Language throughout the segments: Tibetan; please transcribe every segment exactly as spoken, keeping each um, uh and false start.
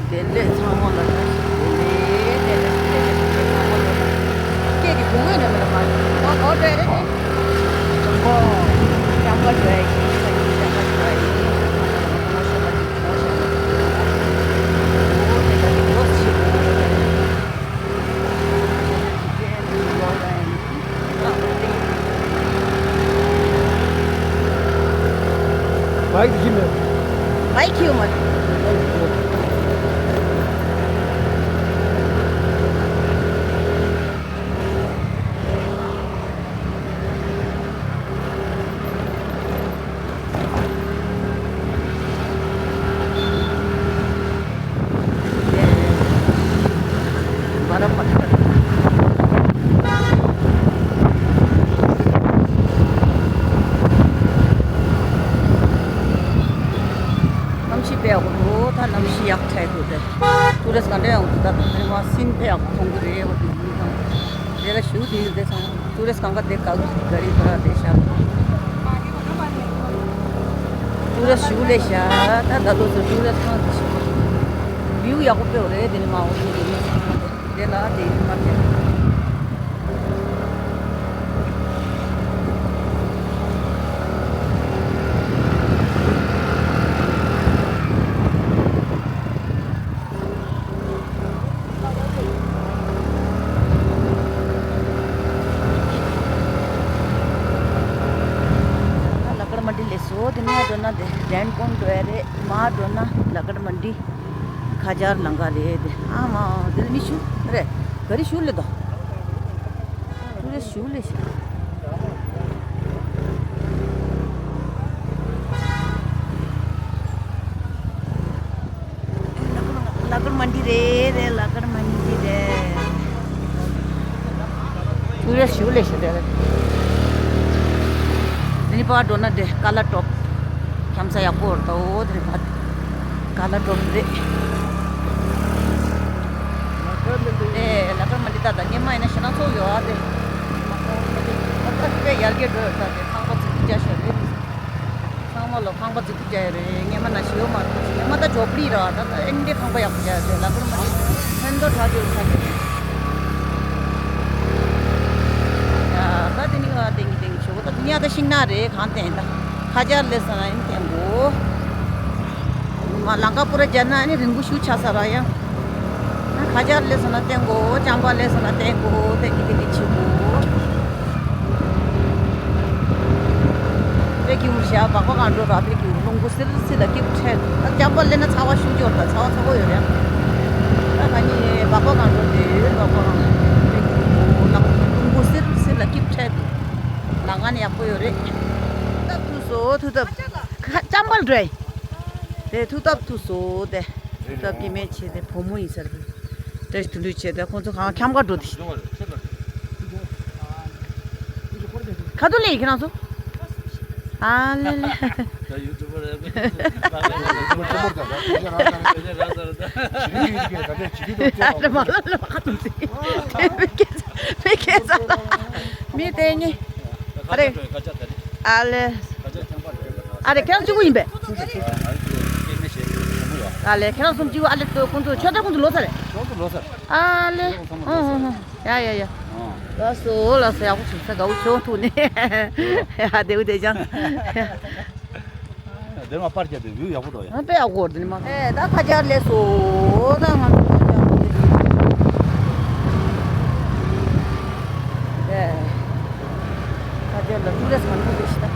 བདེ་ལེགས། ཚང་མ་ལ་བཀྲ་ཤིས་བདེ་ལེགས། བདེ་ལེགས་བདེ་ལེགས། ཚང་མ་ལ་སྐད་དེ་གོ་གི་ཡོད་མེད་ལ་མ། ཨོ་ཨོ་འགྲོ་ཡ་རེད་དེ། ལྕམ་པོ། ལྕམ་པོ་འགྲོ་ཡ་ཡིན། ལྕམ་པོ་འགྲོ་ཡ་ཡིན། ངོ་ཤེས་པ་ཅིག་ངོ་ཤེས་པ་ཅིག་ཨོ་དེ་ལ་དེ་ལོ་ཞིག་མའིག་ཁྱི་མེད། མའིག་ཁྱི་མ། གནམ་གཤིས་དཔེ་ཡག་པོ་འདུག་ད་གནམ་གཤིས་ཡག་ཐལ་འདུག་དེ། ཊུ་རི་སི་ཊི་ག་འདྲ་ཡོང་འདུག་ད་དེ་མ་སིན་དཔེ་ཡག་པོ་མཐོང་གི་རེད། འོ་དེ་ཡིན་ཙང་དེ་ལ་ཞུ་དེ་ཡིན་དེ་ཚང་། ཊུ་རི་སི་ཊི་གང་ག་དེ་ག་ག་རི་བ་ར་དེ་ཤར། ཊུ་རི་སི་ཊི་ཞུ་ལས་ཤར། ད་ད་དུང་ཚོ་ཊུ་རི་སི་ཊི་གང་དེ་ཤར། བིའུ་ཡག་པོ་དཔེ་རེད། དེ་ནི་མ་འོ་དེ་ཡིན་དེ་ལ་དེ་ཡིན་མ་དེ། ལ་ཀར་མན་ཌི་སླེབས་སོང་། དེ་ནས་འགྲོ་ན་དེ་རན་ཀོན་འགྲོ་ཡ་རེད། མར་འགྲོ་ན་ལ་ཀར་མན་ཌི། ཁ་ཆར་ལམ་ཁ་རེད་དེ། ཨ་མ་དེ་ནས་མི་ཞུ་རེད། ག་རི་ཞུ་ལེ་དོ། ཊུ་རི་སི་ཊི་ཞུ་ལེ་ཤ། ལ་ཀར་མན་ཌི་རེད་རེད། ལ་ཀར་མན་ཌི་རེད། ཊུ་རི་སི་ཊི་ཞུ་ལེ་ཤ་རེད། དེ་ནི་པར་འགྲོ་ན་དེ་ཀ་ལ་ཊོབ། ཁྱམ་ས་ཡག་པོ་རེད་དོ། དེ་ནི་པར་ཀ་ལ་ཊོབ་རེད། ཨེ་ལ་ཀར་མན་ཌི་ད་ད་སྔོན་མ་ཡིན་ན་ཞེ་དྲག་ཚོགས་ཡོད་ཨ་དེ། ད་དཔེ་ཡར་རྒྱས་འགྲོ་ཡོད་ད་དེ། ཁང་པ་ཚུགས་རྒྱ་ཤ་རེད། ཚང་མ་ལོ་ཁང་པ་རྫིག་པོ་རྒྱག་ཡོད་རེད། སྔོན་མ་ན་ཞེ་པོ་མ་རེད། སྔོན་མ་ད་ཇོ་པ་ལི་ར་ད་ད་ཨེ་འདྲའི་ཁང་པ་ཡག་པོ་རྒྱག་ཡོད་རེད། ལ་ཀར་མན་ཌི་ཧན་དོ་ཁྲ་ཅོ་ཁ་ཅོ། ཡ་ད་དེ་ནི་ང་ཏེང་གི་ཏེང་གི་ཞོག་ད་དེ་ནི་ཡ་ད་ཤིང་ནགས་རེད། གང་ཏེང་ད་ཁ་ཆར་ལས་ས་ན་ཨེ་ཏེང་གོ། མ་ལང་ཀ་པུ་ར་རྒྱ་ན་ཨ་ནི་རིང་པོ་ཞུ་ཆ་ས་ར་ཡ། ཁ་ཆར་ལས་ས་ན་ཏེང་གོ། ལྕམ་པ་ལས་ས་ན་ཏེང་གོ། ཏེང་གི་ཏེང་གི་ཆུ་གོ། དཔེ་སྐྱིད་པོ་ཤ་སྦག་སྦག་གང་འགྲོ་ར། དཔེ་སྐྱིད་པོ། རླུང་བུ་སིལ་སིལ་ལ་སྐྱིད་པོ་འཕྲད་འདུག་ད་ལྕམ་པ་ལས་ན་ཚ་བ་ཤུགས་ཅོག་ད་ཚ་བ་ཚ་བོ་ཡོད་རེད། ད་ང་གཉིས་སྦག་སྦག་གང་འགྲོ་དེ་སྦག་སྦག་གང་དཔེ་སྐྱིད་པོ་ལ་རླུང་བུ་སིལ་སིལ་ལ་སྐྱིད་པོ་འཕྲད་འདུག་ལ་ང་ནི་ཡག་པོ་ཡོད་རེད། ཐུག་སོ་ཐུག་ཐབ་ལྕམ་པ་ལ་འགྲོ་ཡ། དེ་ཐུག་ཐབ་ཐུག་སོ་དེ། ཐུག་ཐབ་ཀྱི་མེད་ཆེ་དེ་བུ་མོ་ཡིན་ཟེར་གི། བཀྲ་ཤིས་དོན་དུ་བྱས་ཏེ་ཁོང་ཚོ་གང་འཁྱམ་ག་འགྲོ་དེ། ཁ་ཐུག་ལས་ཁྱེད་རང་ཚོ། ཨ་ལེ་ལེ། ད་ཡུ་ཊུབ་པར་ཡ། ཡུ་ཊུབ་པར་ད་ད་ཁྱེད་རང་ཚོ་རེད། ཁྱེད་རང་ཚོ་རེད། ད་ད་ཅི་རིགས་ཡིན་གྱི་ད་ད་ཅི་རིགས་ད་ད་མ་ལ་ལ་ཁ་ཐུག་དེ། མི་སྐད་ས་མི་སྐད་ས་མི་དེ་གཉིས། ཨ་རེ། ཨ་ལེ། ཨ་རེ་ཁྱེད་རང་གཅིག་པུ་ཡིན་པས། ཨ་ལེ་ཁྱེད་རང་གསུམ་གཅིག་པུ། ཨ་ལེ་ཏོ་ཁོང་ཚོ་ཆོས་དར་ཁོང་ཚོ་ལོ་ས་རེད། ཨ་ལེ། ཧོ་ཧོ་ཧོ། ཡ་ཡ་ཡ། ལགས་སོ་ལགས་སོ། ཡག་པོ་བྱུང་ས། དགའ་བོ་ཆེ་བོ་ཐུག་ནས། ཡ་བདེ་བོ་བདེ་ཅང་། དེ་མ་པར་བརྒྱབ་དེ་བིའུ་ཡག་པོ་འདུག་ཡ། ཨ་དཔེ་ཡག་པོ་འདུག་ནི་མ། ཨེ་ད་ཁ་ཆར་ལས་སོ་ད་ང་ཚོ་ཁ་ཆར་ལས་སོ། ཨེ་ཁ་ཆར་ལ་ཊུ་རི་སི་ཊི་མང་པོ་འདུག་ཤི་ད།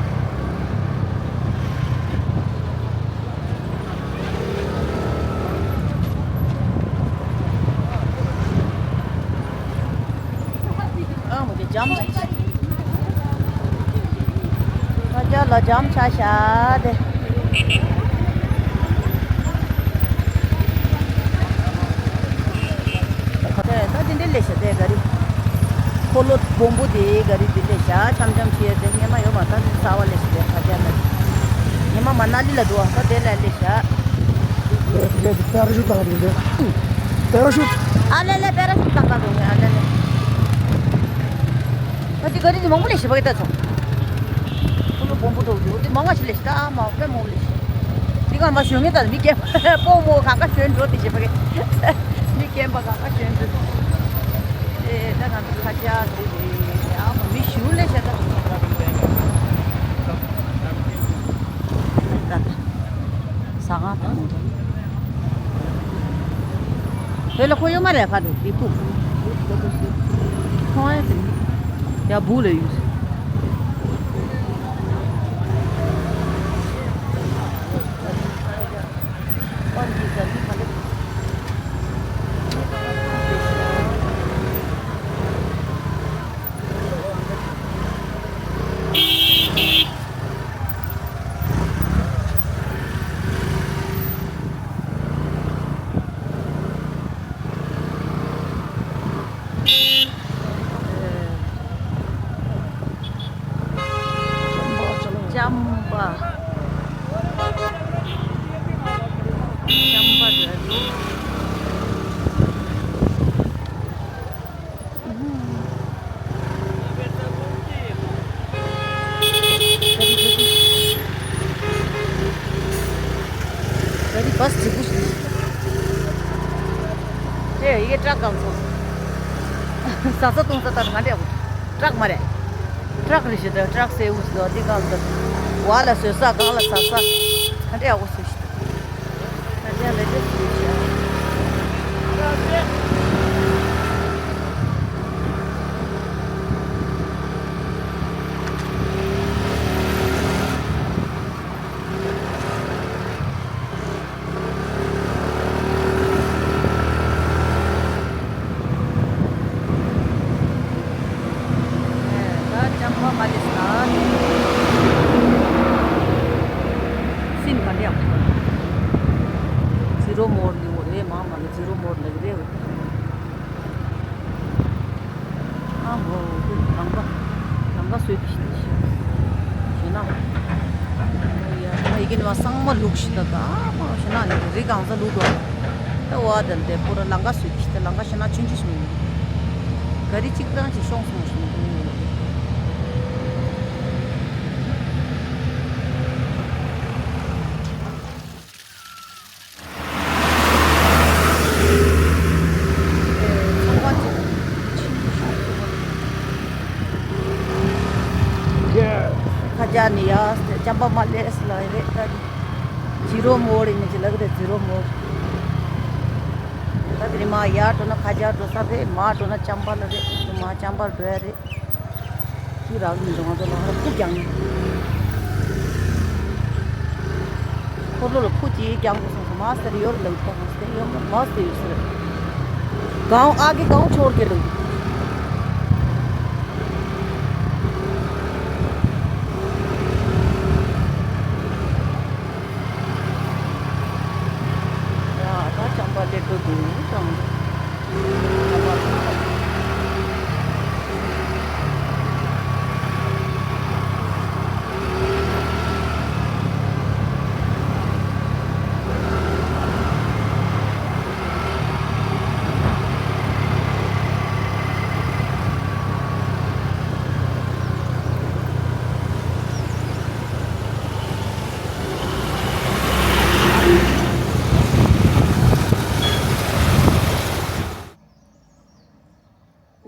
ཨ་མོ་དེ་འཇམ་ཆགས་ཤག་ཁ་ཆར་ལ་འཇམ་ཆགས་ཤག་དེ། དེ་ད་དེ་འདྲ་ལས་ཤག་དེ་ག་རི། འཁོར་ལོ་སྦོམ་པོ་དེ་ག་རི་དེ་ལས་ཤག་འཇམ་འཇམ་བྱས་དེ་སྔོན་མ་ཡོད་མ་ད་དེ་གསར་བ་ལས་ཤག་དེ་ཁ་ཆར་ལ། སྔོན་མ་མ་ན་ལི་ལ་འདུག་ཨ། ད་དེ་ལ་ལས་ཤག་དེ་དེ་པེ་ར་ཤུ་ཊི་བཏང་འདུག་དེ། པེ་ར་ཤུ་ཊི། ཨ་ལེ་ལེ་པེ་ར་ཤུ་ཊི་བཏང་ག་འདུག་ཨ་ལེ་ལེ། ད་དེ་ག་རི་དེ་མང་པོ་ལས་ཤག་བ་གི་ད་ཚོ། ཁོ་ལོ་སྦོམ་པོ་འགྲོ་འདུག་དེ་མང་ང་ཞིག་ལས་ཤག་ད་ཨ་མ་དཔེ་མང་པོ་ལས་ཤག་དེ་ གང་མ་ཞོན་ངེས་ད་མི་རྒན་པ་སྤོ་མོ་གང་ག་ཞོན་འགྲོ་དེ་བྱེད་པ་གི། མི་རྒན་པ་གང་ག་ཞོན་འགྲོ། ཨེ་ད་ང་ཚོ་ཁ་ཆག་འདི་རེད། ཨ་མ་མི་ཞུ་ལས་བྱེད་ད། ད་ད་ཟ་ཁང་ད་མོ་ད། བོད་ལ་ཁོ་ཡོད་མ་རེད། ཁ་དུ་དེ་ཕུག་ཁོང་ཨེ་དེ་ཡ་བུ་ལ་ཡོད། ལྕམ་པ། ལྕམ་པ་རེད་འདུག་ག་རེ་བཱས་འགྲིག་པོ་ཞིག་རེད། ཡི་གེ་ཏྲག་གང་སོང་། ཟ་ས་བཏུང་ས་ལྟར་ང་འདྲ་བོ། ཏྲག་མ་རེད། ཏྲག་རེད་ཞེས་ཏྲག་ཏྲག་སེ་འུ་ཟོ་འདི་གང་ཟ། བ་ལ་ཟོས་ས་གང་ལ་ཟ་ས། ང་འདྲ་བོ་ཟོས་ཤིག་ད་ཅང་ལས་དེ་སུ་ཡིན་ཤག་ད་ལྕམ་པ་མ་ལེས་ན། སིན་ག་འདྲ་ཡག་པོ། ཛི་རོ་མོར་ལི་འོ་རེད། མ་མ་ལེ་ཛི་རོ་མོར་ལི་རེད། ཨ་མོ་ལང་ཀ། ལང་ཀ་སོད་དེ་ཤི་དེ་ཤི། ཞེ་ན། ཨ་ཡ་ཨ་ཡི་གེ་ནི་བ་སང་མ་ལུག་ཤི་ད་ད་མ་ཞེ་ན་ནི་རི་གང་ས་ལུག་དོ། ད་བ་དལ་དེ་པོ་ར་ལང་ཀ་སོད་དེ་ཤི་ད་ལང་ཀ་ཞེ་ན་ཆུན་ཆུ་སོང་། ག་རི་གཅིག་རང་ཅིག་ཤོང་སོང་ཞེ་ན། ཁ་རྒྱ་ནི་ཡ་ལྕམ་པ་མ་ལེས་ལ་རེད་ད། ཛི་རོ་མོར་ཡིན་ནི་ཅི་ལགས་རེད། ཛི་རོ་མོར། ད་དེ་རིང་མ་ཡར་འགྲོ་ན་ཁ་རྒྱ་འགྲོ་ས་རེད། མར་འགྲོ་ན་ལྕམ་པ་ལ་རེད། མ་ལྕམ་པར་འགྲོ་ཡ་རེད། ཁྱི་རག་མི་འདུག་ང་ཚོ་ལ་ཧར་ཁུག་ཀྱང་། འཁོར་ལོ་ལ་ཁུག་ཅིག་ཀྱང་དགོས་སོང་ཟེར། མ་ཟེར་ཡོད་ལ་ལུག་ད་ཧང་ཟེར་ཡོད་མ་ཟེར་ཡོད་ཟེར། གང་ཨ་གི་གང་ཆོར་གི་ལུག་ཡ་ད་ལྕམ་པ་སླེབས་འགྲོ་འདུག་ཀྱང་།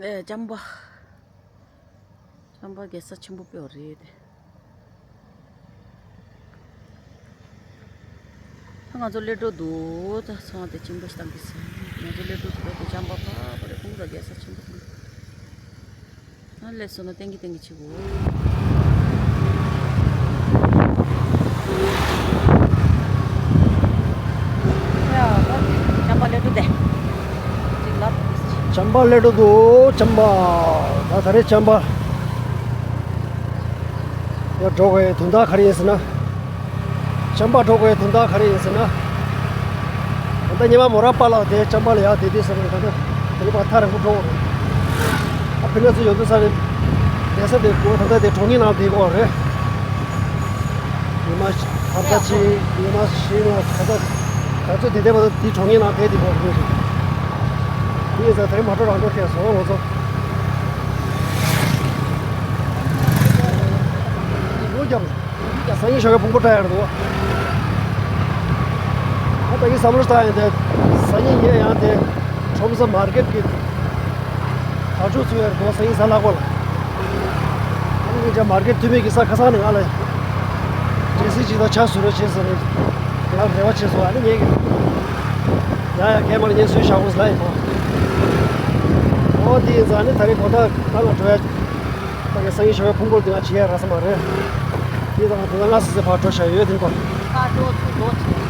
ཨེ་ལྕམ་པ། ལྕམ་པ་རྒྱལ་ས་ཆེན་པོ་དཔེ་རེད། ད་ང་ཚོ་སླེབས་འགྲོ་འདུག་ད་ཚོང་དེ་ཆེན་པོ་ཞིག་བཏང་གི་ཟེར། ང་ཚོ་སླེབས་འགྲོ་འདུག་ད་ལྕམ་པ་ཕ་པ་རེད། ཁོང་ཚོ་རྒྱལ་ས་ཆེན་པོ་དང་། ང་སླེབས་སོང་ན་ཏན་གི་ཏན་གི་བྱེད་དགོས། ཡ་ད་ལྕམ་པ་སླེབས་འགྲོ་དེ། ཅིག་ལབ། ལྕམ་པ་སླེབས་འགྲོ་འདུག་ལྕམ་པ། ད་ད་རེས་ལྕམ་པ། ཡ་འགྲོ་དགོས་དོན་དག་ག་རེ་ཡིན་ཟེར་ན། ལྕམ་པ་འགྲོ་དགོས་དོན་དག་ག་རེ་ཡིན་ཟེར་ན། ད་ལྟ་ཉི་མ་མོ་ར་པཱ་ལགས་དེ་ལྕམ་པ་ལ་ཡག་བསྡད་བསྡད་ཟེར་བ་རེད། ད་ལྟ་དེ་རིང་ཕར་ཐག་རིང་པོ་འགྲོ་དགོས་རེད། ཨ་ཕི་ན་ཚོ་ཡོད་དུས་ས་རེད། བསྡད་ས་དེ་གོ་ད་ལྟ་དེ་གྲོང་ཉིད་ནང་བསྡད་དགོས་རེད། ཉི་མ་ཧབ་ད་ཆེ་ཉི་མ་ཤིང་ལ་ད་ལྟ་ད་ཚོད་དེ་བསྡད་པ་དེ་གྲོང་ཉིད་ནང་བསྡད་བསྡད་དགོས་རེད། དེ་ཡིན་ཙང་དེ་རིང་མ་འགྲོ་རང་འགྲོ་ཁེལ་སོང་ང་ཚོ། ལོ་རྒྱབ། སང་ཉིན་ཞོགས་ཀས་ཕུང་པོ་བཀྲ་ཡག་འདུག་ད་གིན་བསམ་བློ་བཏང་ཡོད་དེ། སང་ཉིན་ངས་ཡང་དེ་ཁྲོམ་ས་མར་ཀེཊ་གི་དར་ལྕོག་བཙུགས་ཡོད་རེད་འདུག་སང་ཉིན་གཟའ་ལྷག་པ་ལ། ཨ་ནི་ངས་ཀྱང་མར་ཀེཊ་མཐུད་མེད་ཀྱི་ས་ཁ་སང་ནས་ང་ལ་འདྲེ་སྲིན་ཅིག་དང་ཕྱག་བཟོ་རོགས་བྱས་ཟེར་ནས་ང་རེ་བ་བྱས་སོང་། ཨ་ནི་ངས་ཀྱིས་ཡང་ཡང་གས་མར་ངས་བཟོས་བཞག་དགོས་ལ་ཡིན་པ། འོ་འདི་ཡིན་ཙང་ཨ་ནི་ད་རེས་དགོང་དག་ད་ལ་འགྲོ་ཡ། ད་ག་སང་ཉིན་ཞོགས་པའི་ཕུང་པོ་འདི་ང་བྱེད་ཡ་རག་ས་མ་རེད། འདི་དང་དེ་ལ་ང་སི་སི་ཕར་འགྲོ་བྱ་ཡོད་དེ་འདུག་ཁ་འགྲོ་ཚུར་འགྲོ་བྱེད།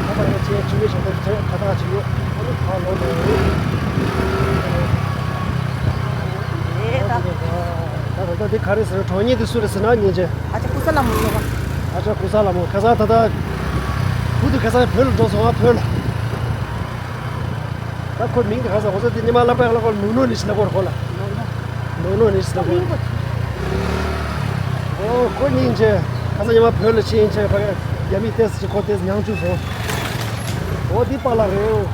ད་ལྟ་ཡང་བྱེད་ཆུ་མིག་ཞབས་ཏོག་བྱེད་ཁ་ཐག་ཅིག་ཡོད། ཨ་ནི་ཕར་ལོག་འགྲོ་ཡོད། ཨེ་ད། ད་ད་ད་འདི་ག་རེ་ཟེར། གྲོགས་ཉིད་འདི་སུ་རེད་ཟེར་ན་སྙིང་རྗེ། ཨ་ཅག་ཀུ་ས་ལ་མོ་ཡོད་པ། ཨ་ཅག་ཀུ་ས་ལ་མོ་ཁ་སང་ད་ལྟ་བུ་དུ་ཁ་སང་བོད་ལ་འགྲོ་སོང་ཨ་བོད་ལ། ད་ཁོའི་མིང་དེ་ག་ས་འོ་ཙི་དེ་ཉི་མ་སློབ་གྲྭ་ལ་ཁོ་ནུ་ནུ་ནི་ཞིག་ལ་གོར་ཁོ་ལ། ནུ་ནུ་ནི་ཞིག་ལ་གོར། ཨོ་ཁོ་སྙིང་རྗེ། ཁ་སང་ཉི་མ་བོད་ལ་ཕྱིན་ཆད་ཕ་གི་རྒྱ་མི་ཏེས་ཅིག་ཁོ་ཏེས་མྱང་བཅུག་སོང་། ཨོ་འདི་པཱ་ལགས་རེད།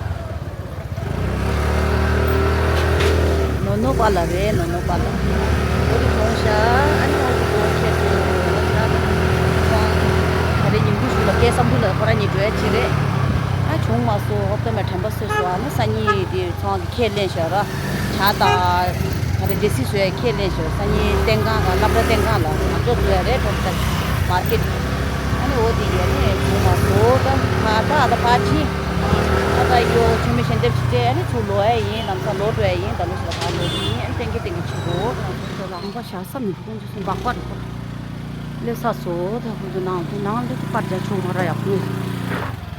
ནུ་ནུ་པཱ་ལགས་རེད། ནུ་ནུ་པཱ་ལགས། ཨོ་འདི་གྲོངས་ཤག་ཨ་ནི་ཨོ་འདི་གོ་ཁྱེད་ཚོ་ད་རེས་ཉིན་གུང་ཞིག་ལ་སྐད་བསམ་ཚུལ་ལ་ཁོ་རང་གཉིས་འགྲོ་ཡ་ཅིག་རེད། ཨ་བྱུང་མ་སོང་། ཨོ་པད་མའི་དྲན་པ་གསོས་སོང་། ཨ་ནི་སང་ཉིན་དེ་ཚང་གི་ཁས་ལེན་བཞག་ར། ཇ་དང་ད་རེས་འདྲེ་སྲིན་བཟོ་ཡ་ཁས་ལེན་བཞག་སང་ཉིན་སྟེང་ཁང་དང་སློབ་གྲྭ་སྟེང་ཁང་ལ་ང་ཚོ་བཟོ་ཡ་རེད། གྲོང་གསེབ་མར་ཀེཊ། ཨ་ནི་འོ་དེ་ཡ་ནི་བྱུང་མ་སོང་། ད་ཕ་ད་ད་ཕ་ཕྱིན། ད་ད་ཡོ་ཆུ་མིག་ཞལ་འདེབས་ཅིག་སྤྲད། ཨ་ནི་ཚུར་ལོག་ཡ་ཡིན། ལམ་སང་ལོག་འགྲོ་ཡ་ཡིན། ད་ལོ་ཞིག་ལ་ཕར་ལོག་གི་ཡིན། ཨ་ནི་ཏན་གི་ཏན་གི་ཕྱིན་གོ། ད་ལམ་པ་བཞག་ས་མི་འདུག་ཁོང་ཚོ་སུ་སྦག་པ་རེད་ཁོ། སླེབས་ཚར་སོང་། ད་ཁོང་ཚོ་ནང་དུ་ནང་སླེབས་པར་རྒྱག་ཆོག་མ་ར་ཡག་པོ་ཡོད།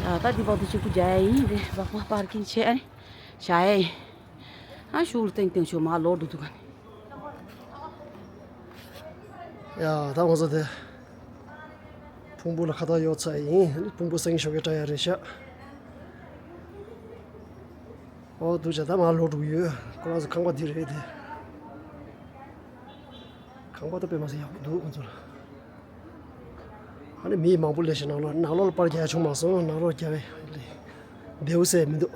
ཡ་ད་འདི་བར་དུ་གཅིག་པུ་རྒྱག་ཡ་ཡིན། དེ་སྦག་པ་པར་ཀིང་བྱས་ཨ་ནི་བཞག་ཡ་ཡིན། ཨ་ཤུགས་ལ་ཏེང་ཏེང་ཤོག་མར་ལོག་འགྲོ་འདུག་ག་ནི། ཡ་ད་ང་ཚོ་དེ་ཕུང་པོ་ལ་ཁ་བཏགས་གཡོག་ཚར་ཡིན། ཕུང་པོ་སང་ཉིན་ཞོགས་ཀས་བཀྲ་ཡ་རེད་ཤག་ཨོ་འདུག་བྱས་ད་མར་ལོག་འགྲོ་གི་ཡོད། ཁོ་རང་ཚོ་ཁང་པ་འདི་རེད་དེ། ཁང་པ་ད་དཔེ་མ་སྲིད་ཡག་པོ་འདུག་ཁོ་ཚོ་ལ། ཨ་ནི་མི་མང་པོ་སླེབས་ཤག་ནང་ལོགས། ནང་ལོགས་ལ་པར་རྒྱག་ཡ་བྱུང་མ་སོང་། ནང་ལོགས་རྒྱག་པའི་བདེ་པོ་ཟེར་མི་འདུག་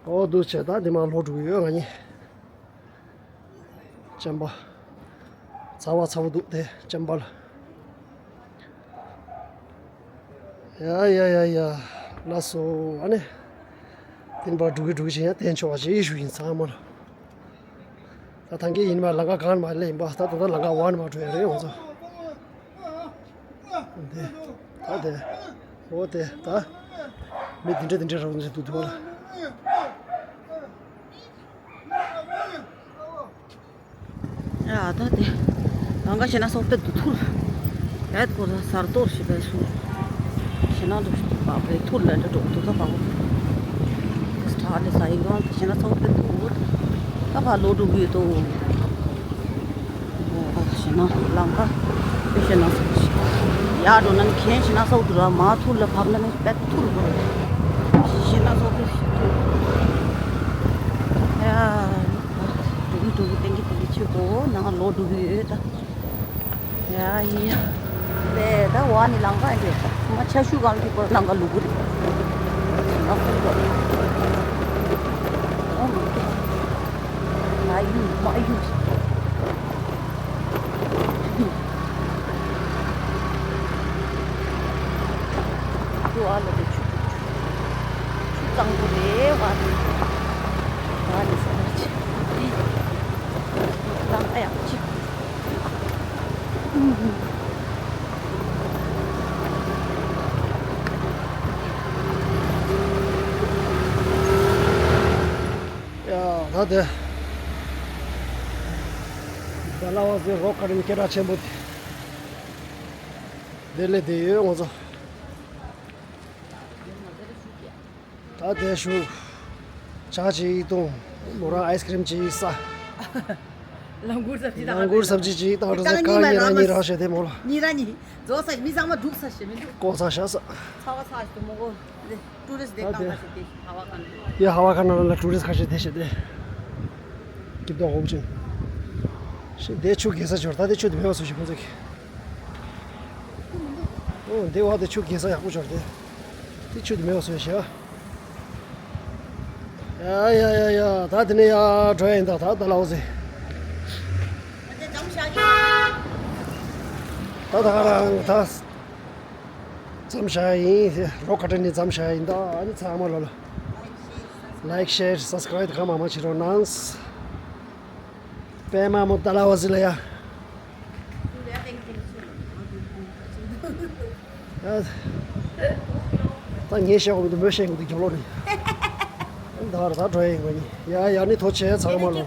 ཨོ་འདུག་བྱས་ད་འདི་མར་ལོག་འགྲོ་གི་ཡོད་ང་གཉིས། ཅམ་པ། ཚ་བ་ཚ་བོ་འདུག་དེ་ཅམ་པ་ལ། ཡ་ཡ་ཡ་ཡ། ལགས་སོ། ཨ་ནི། བསྟན་པ་འགྲོ་གི་འགྲོ་གི་བྱས་ཡ་བསྟན་ཆོག་པ་ཞིག་ཞུ་ཡིན་ཚང་མ་ལ། ད་ཐང་གི་ཡིན་མ་ལམ་ཁ་གང་མ་ལེ་ཡིན་པ། ད་ད་ལྟ་ལམ་ཁ་བར་མ་འགྲོ་ཡ་རེད་ང་ཚོ། དེ། ད་དེ། འོ་དེ་ད། མི་དེ་འདྲ་དེ་འདྲ་རང་བཞིན་འདུག་དེ་བ་ལ། ཡ་ད་དེ། ལམ་ཁ་ཞེ་ན་སོག་པད་དུ་ཐུར། ཡ་ད་ཁོ་ས་སར་གཏོར་ཞེ་པད་སུ། ཞེ་ན་འདུག་ཞུ་དུ་པ་པད་ཐུར་ལ་འདྲ་འགྲོ་དུ་ད་པ་བོ། ས་ཁྲ་ལེ་ས་ཡིག་རང་ཞེ་ན་སོག་པད་དུ། ད་ཕར་ལོག་འགྲོ་གི་ཡོད་དོ། ཞེ་ན་ལམ་ཁ་དཔེ་ཞེ་ན་སོག་ཞེ། ཡར་འགྲོ་ན་ནི་ཁྱེད་ཞེ་ན་སོག་ཏུ་ར། མར་ཐུར་ལ་བབས་ན་ནི་པད་ཐུར་རོ། ཞེ་ན་སོག་ཏུ་ཞེ་ཐུར། ཡ། འགྲོ་གི་འགྲོ་གི་ཏན་གི་ཏན་གི་ཆུ་གོ་ནང་ལོག་འགྲོ་གི་ཡོད་ད། ཡ་ཡ། དེ་ད་བ་ནི་ལམ་ཁ་འདི་མ་ཆ་ཤུ་གང་གི་པར་ནང་ག་ལུ་གུ་རེད། ཨ་ཁུ་རེད། ཨོ་མ་ཡུ་མ་ཡུ། ཁྱོད་ཨ་ལ་དེ་ཆུ་ཆུ་ཆུ་ཆུ་གཙང་པོ་རེད་བ་དེ། བ་ནི་ས་ཆ་ཆེ། གཙང་ཨ་ཡག་ཆེ། ཡ་ད་དེ། ཌལ་ཧོ་སི་རོག་གར་ཌེན་སྐད་གྲགས་ཆེན་པོ་དེ། དེ་ལས་དེ་ཡོད་ང་ཚོ། ད་དེ་ཞུ། ཇ་ཅིག་བཏུང་། མོ་རང་ཨའི་སི་ཀི་རིམ་ཅིག་ཟ། ལ་འགུར་སབ་ཇི་དང་། ལ་འགུར་སབ་ཇི་ཅིག་དང་། ར་ས་གང་ཉིན་ར་གཉིས་ར་ཞེ་དེ་མོ་ལ། གཉིས་ར་གཉིས། རྫོགས་ས་མི་ཚང་མ་འདུག་ས་ཞེ་མི་འདུག་ལྐོག་ཟ་ཤ་ས། ཚ་བ་ཚ་ཞིག་ཏུ་མོ་གོ། ཊུ་རི་སི་ཊི་དེ་ད་གང་དེ་ག་ཞིག་དེ་ཧ་བ་གང་དེ། ཡ་ཧ་བ་གང་ན་ལ་ཊུ་རི་སི་ཊི་ག་ཞིག་དེ་ཞེ་དེ། ཀིབ་དོ་ཧོབ་ཅིན། ཞེ་དེ་ཆུ་གེ་ས་ཆོར་ད་དེ་ཆུ་དེ་མེད་པ་སུ་ཞིག་ཁོང་ཚོ་གི། ཨོ་འདི་བ་དེ་ཆུ་གེ་ས་ཡག་པོ་ཆོར་དེ། དེ་ཆུ་དེ་མེད་པ་སུ་ཞིག་ཨ། ཡ་ཡ་ཡ་ཡ། ད་དེ་ནས་ཡར་འགྲོ་ཡ་ཡིན་ད། ད་ད་ལའོ་ཟེ། ད་ད་ག་རང་ད། མཚམས་བཞག་ཡིན། རོ་ཁ་ཏྲ་ནས་མཚམས་བཞག་ཡིན་ད། ཨ་ནི་ཚང་མ་ལོ་ལ་ལའིག་ཤེར་སབ་སི་ཀ་རའིབ་གང་མང་མང་བྱེད་རོགས་གནང་། པད་མ་མོ་ཏཱ་ལ་བ་ཟི་ལ་ཡ། ཡ། ད་ངས་བཤད་དགོས་མི་འདུག་མོས་བཤད་དགོས་འདུག་རྒྱབ་ལོག་ནས། ད་བར་ད་འགྲོ་ཡ་ཡིན་དགོས་ནི། ཡ་ཡ་ནི་ཐོ་ཆེ་ཚང་མ་ལོ།